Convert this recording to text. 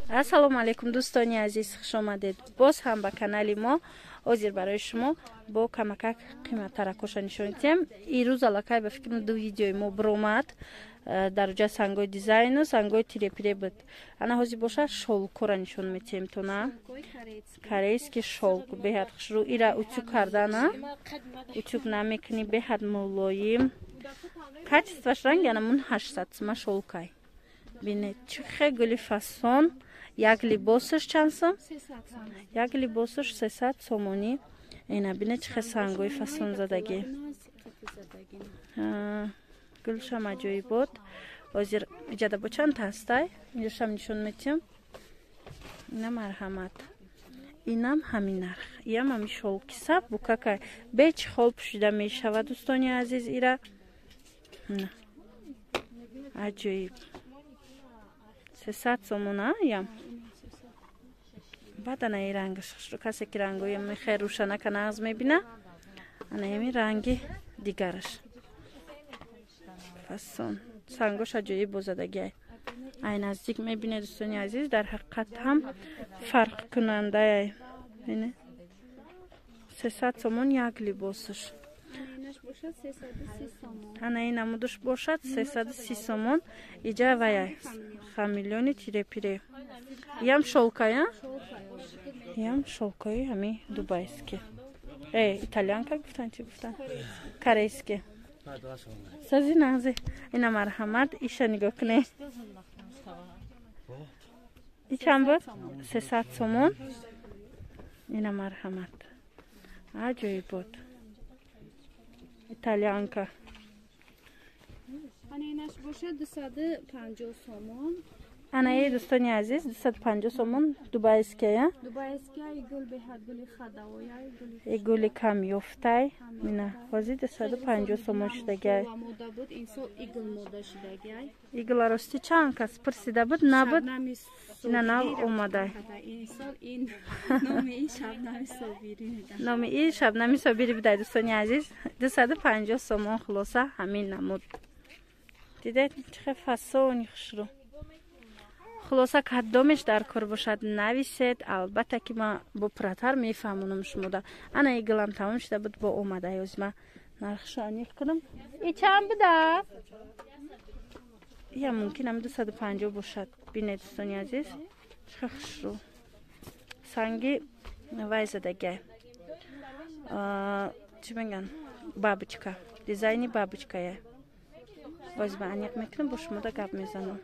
Ассалому алайкум, дӯстони азиз, хуш омадед боз ҳам ба канали мо. Ҳозир барои шумо бо камакак қиматтаракоша нишон медиҳем. Ирӯз аллакай, ба фикрам, ду видеои мо биромад. Дар ҷа сангои дизайну сангои тирепире буд. Ана ҳозир боша, шёлкора нишон метиҳем тона. Корейский шёлк беҳад хушрӯ. Ира утюг кардана, утюг намекунӣ, беҳад мулоим. Качествоаш ранги анамун 800 сума шёлкай. Бинед, чӣ хе гули фасон. Як либосаш чанд сум? Як либосаш 300 сомонӣ. Ина бинед, чӣ хе сангои фасон задагӣ, гулшам аҷоибот. Ҳозир иҷада бо чанд ҳастай, инҷошам нишон метиҳам. Ина, марҳамат, инам ҳамин нарх. Иям ҳами шёлки саб букакай, беч хол пӯшида мешавад, дӯстони азиз. Ира аҷоиб, 300 сомона ям. Баъд ана и рангаш хушрӯ. Касе ки рангои мехе рӯшанака нағз мебина, ана ами ранги дигараш фасон, сангош аҷоиб бозадагиай. Ай наздик мебинед, дӯстони азиз, дар ҳақиқат ҳам фарқкунандаай. Бине, 300 сомон як либосаш. Ана ин намудуш бошад 330 сомон. Иҷа ваяй хамелеони тирепире. Ям шёлкая, ям шёлкаи ҳами дубайский, итальянка гуфтан, чӣ гуфтан, корейский. Сази нағзи. Ина, марҳамат, иша нигоҳ кунед. И чанд буд? 300 сомон. Ина, марҳамат, аҷоибот, итальянка. Инаш бошад 250 сомон. Анаи, дӯстони азиз, 250 сомон, дубайская. Дубайская гул, беҳад гули хадавоя. И гули камёфтай. Мина, ҳозир 250 сомон шудагай. Мода буд, инсол игл мода шудагай. Игла рости чанд кас пурсида буд, набуд. Ина нав омадай. Инсол ин номи ин Шабнами Собирӣ. Номи ин Шабнами Собирӣ будай, дӯстони азиз. 250 сомон. Хулоса, ҳамин намуд. Дидед, чӣ хел фасони хушрӯ. Хулоса, кадомеш дар кор бошад, нависед, албатта ки ман бо пурратар мефаҳмонам шумода. Ана иглам тамом шуда буд, бо омада. Ёзи ма нархшо аниқ кунам. И чанд буда? Я мумкин ам 250 бошад. Бинед, дӯстони азиз, чӣ хушрӯ, санги вай задагай, чӣ меган, бабочка, дизайни бабочкая. Боз ба аниқ мекунам, бо шумода гап мезанам.